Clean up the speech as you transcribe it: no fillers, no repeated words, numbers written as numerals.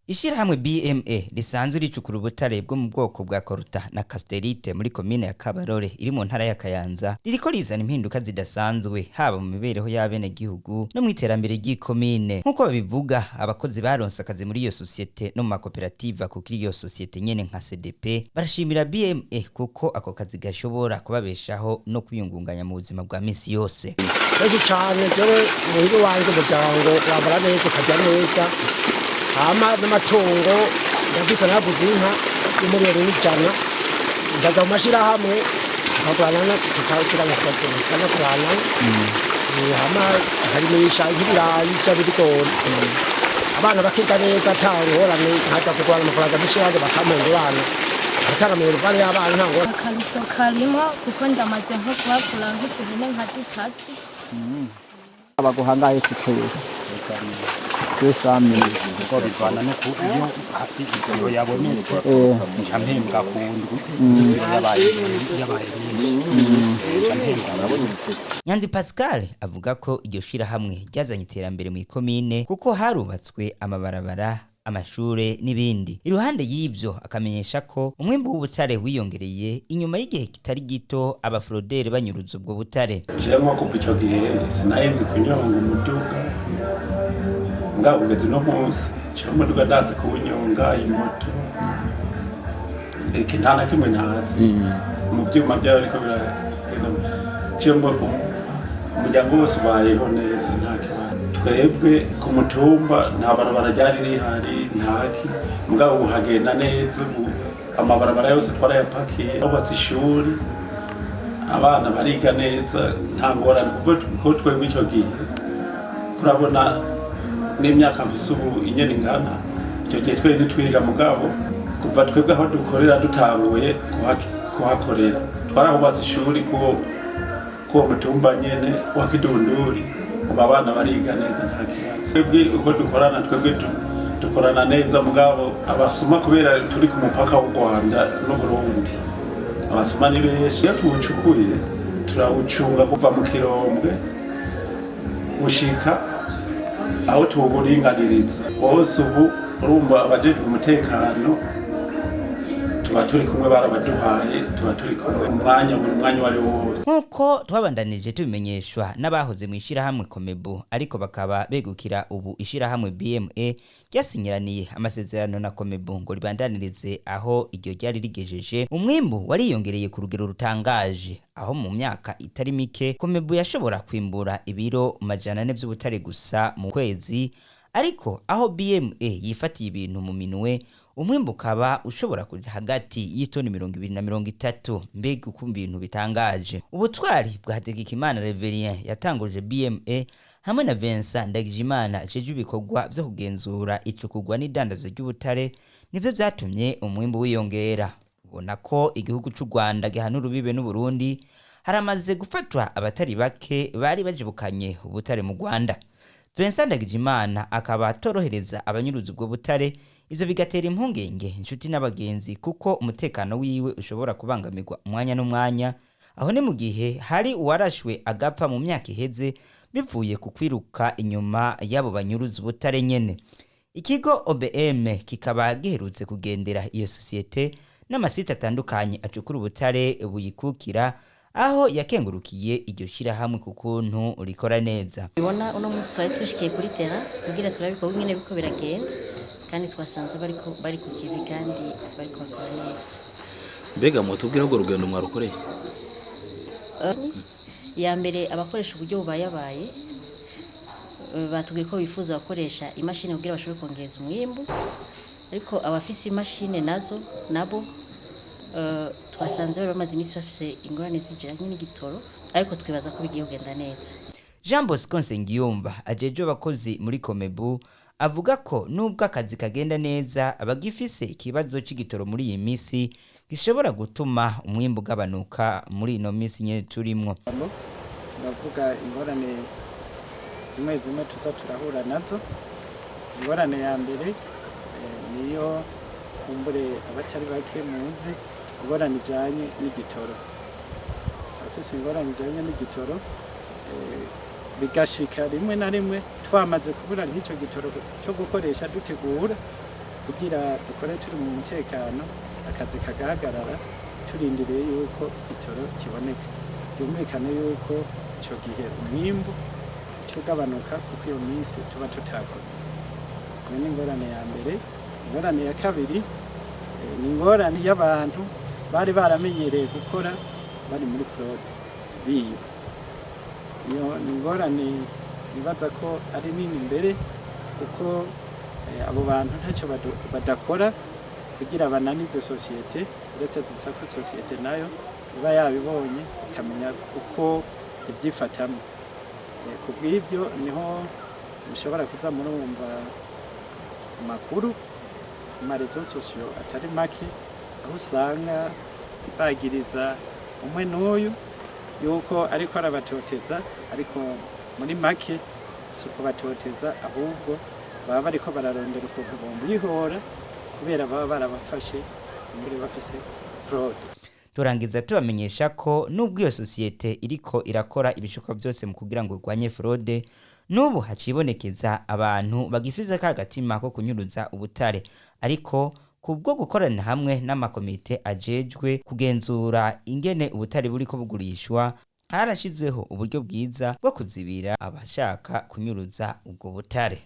Ishirahamwe BMA risanzwe ricukura ubutare bwo mu bwoko bwa Koruta na Casterite muri komine ya Kabarore iri mu ntara ya Kayanza ririko rizana impinduka zidasanzwe haba mu mibereho y'abenegihugu no mu iterambere ry'ikomine. Nk'uko babivuga, abakozi baronse akazi muri iyo sosiyete no mu makoperative akukira iyo sosiyete nyene nka CDP barashimira BMA kuko ako kazi gashobora kubabeshaho no kwiyungunganya mu buzima bwa misi yose. Kenshi cyane jewe muhira iwanje umuryango wambara neza, ukarya neza, hama n'amatungo ndafise. Naguze inka y'1,100,000, ndaja mu mashirahamwe tukagurana, tukagurana, tukanakurana, hama nkarimisha nk'ibirayi canke ibigori, abana bakiga neza ata ngorane. Nkaja kugurana amafaranga y'ishirahamwe, bakampa ingurane, ngatanga minerval y'abana, nta ngorane. Akarusho karimo kuko ndamaze nko kuhakura nk'uduhene nka dutatu. Baguhangaye kikeye 200,000. Kuko bivana no ku iyo ifiro yabonetse, nca mpembwa ku ndwi. Ifiro yabaye nyinshi, nca mpembwa. Nyandwi Pascal avuga ko iryo shirahamwe ryazanye iterambere mu ikomine kuko harubatswe amabarabara, amashure n'ibindi. Iruhande y'ivyo, akamenyesha ko umwimbu w'ubutare wiyongereye inyuma y'igihe kitari gito abaforoderi banyuruza ubwo butare. Jewe nko kuva ico gihe sinarinzi kunyonga umuduga, mugabo kugeza uno munsi jewe umuduga ndazi kuwunyonga, imoto, eki nta na kimwe ntazi mu vyuma vyayo ariko biragenda. Jewe umuryango wose ubayeho neza, nta kibazo. Twebwe ku mutumba nta barabara ryari rihari, ntaki, mugabo ubu hagenda neza. Ubu amabarabara yose twarayapakiye, hubatse ishuri, abana bariga neza, nta ngorane. Kuko twebwe icyo gihe, kurabona n'imyaka mfise ubu inyene ingana, icyo gihe twe ntitwiga. Mugabo kuva twebwe aho dukorera dutanguye kuhakorera, twarahubatse ishuri kuwo mutumba nyene wa Kidunduri. Ubu abana bariga neza, nta kibazo. Twebwe uko dukorana, twebwe dukorana neza, mugabo abasuma, kubera turi ku mupaka w'u Rwanda n'Uburundi, abasuma ni benshi. Iyo tuwucukuye turawucunga kuva mu Kirombwe gushika aho tuwuringaniriza hose. Ubu urumva abajejwe umutekano tuba turi kumwe, barabaduhaye, tuba turi kumwe umwanya, buri mwanya uwo ari wo wose. Nk'uko twabandanije tubimenyeshwa n'abahoze mu ishirahamwe Komebu ariko bakaba begukira ubu ishirahamwe BMA ryasinyiraniye amasezerano na Komebu ngo ribandanirize aho iryo ryari rigejeje, umwimbu wariyongereye ku rugero rutangaje, aho mu myaka itari mike Komebu yashobora kwimbura ibiro 400 vy'ubutare gusa mu kwezi, ariko aho BMA yifatiye ibintu mu minwe, umwimbu ukaba ushobora kuja hagati y'itoni 20 na 30. Mbega uko ibintu bitangaje! Ubutwari bwa Hategekimana Reverien yatanguje BMA hamwe na Vincent Ndagijimana ajejwe ibikorwa vyo kugenzura icukurwa n'idandazo ry'ubutare nivyo vyatumye umwimbu wiyongera. Ubona ko igihugu c'u Rwanda gihana urubibe n'Uburundi, haramaze gufatwa abatari bake bari bajibukanye ubutare mu Rwanda. Vincent Ndagijimana akaba atorohereza abanyuruza ubwo butare. Ivyo bigatera impungenge inshuti n'abagenzi kuko umutekano wiwe ushobora kubangamirwa umwanya n'umwanya. Aho ni mu gihe hari uwarashwe agapfa mu myaka iheze bivuye ku kwiruka inyuma y'abo banyuruza ubutare nyene. Ikigo OBM kikaba giherutse kugendera iyo sosiyete n'amasite atandukanye acukura ubutare buyikukira, aho yakengurukiye iryo shirahamwe ku kuntu rikora neza. Bibona uno munsi twari twishikiye kuri terrain kugira turabe ibikorwa ingene biriko biragenda, kandi twasanze bariko bari ku kivi kandi bariko bakora neza. Mbega mwotubwira urwo rugendo mwarukoreye? Ya mbere, abakoresha uburyo bubayabaye, batubwiye ko bifuza gukoresha imashini kugira bashobore kongereza umwimbu, ariko abafise imashini nazo nabo twasanze bari bamaze iminsi bafise ingorane zijanye n'igitoro, ariko twibaza ko bigiye kugenda neza. Jean Bosco Nsengiyumva ajejwe abakozi muri Komebu avuga ko nubwo akazi kagenda neza, abagifise ikibazo c'igitoro muri iyi misi gishobora gutuma umwimbu ugabanuka muri ino misi nyene turimwo. Ndavuga ingorane zimwe zimwe tuza turahura nazo. Ingorane ya mbere niyo kumbure abatari bake muzi, ingorane ijanye n'igitoro. Turafise ingorane ijanye n'igitoro, bigashika rimwe na rimwe twamaze kubura nk'ico gitoro cyo gukoresha dutegura. Kugira dukore turi mu mutekano, akazi kagahagarara turindiriye yuko igitoro kiboneka. Byumvikane yuko icyo gihe umwimbu uca ugabanuka, kuko iyo minsi tuba tutakoze. Iyo ni ingorane ya mbere. Ingorane ya kabiri ni ingorane y'abantu bari baramenyereye gukora bari muri fraude, biba. Iyo ni ingorane nibaza ko ari nini mbere, kuko abo bantu ntacyo badakora kugira bananize sosiyete, uretse gusa ko sosiyete nayo iba yabibonye, ikamenya uko ibyifatamo. Ku bw'ibyo niho mushobora kuza murumva amakuru ku ma réseaux sociaux atari make, aho usanga bagiriza umwe n'uyu yuko ariko arabatoteza. Ariko muri make si ukubatoteza, ahubwo baba bariko bararondera ukuntu bombihora, kubera baba barabafashe muri bafise fraude. Turangiza tubamenyesha ko nubwo iyo sosiyete iriko irakora ibishoboka byose mu kugira ngo irwanye fraude, n'ubu hacibonekeza abantu bagifise ka gatima ko kunyuruza ubutare. Ariko kubwo gukorana hamwe n'amakomite ajejwe kugenzura ingene ubutare buriko bugurishwa, harashizweho uburyo bwiza bwo kuzibira abashaka kunyuruza ubwo butare.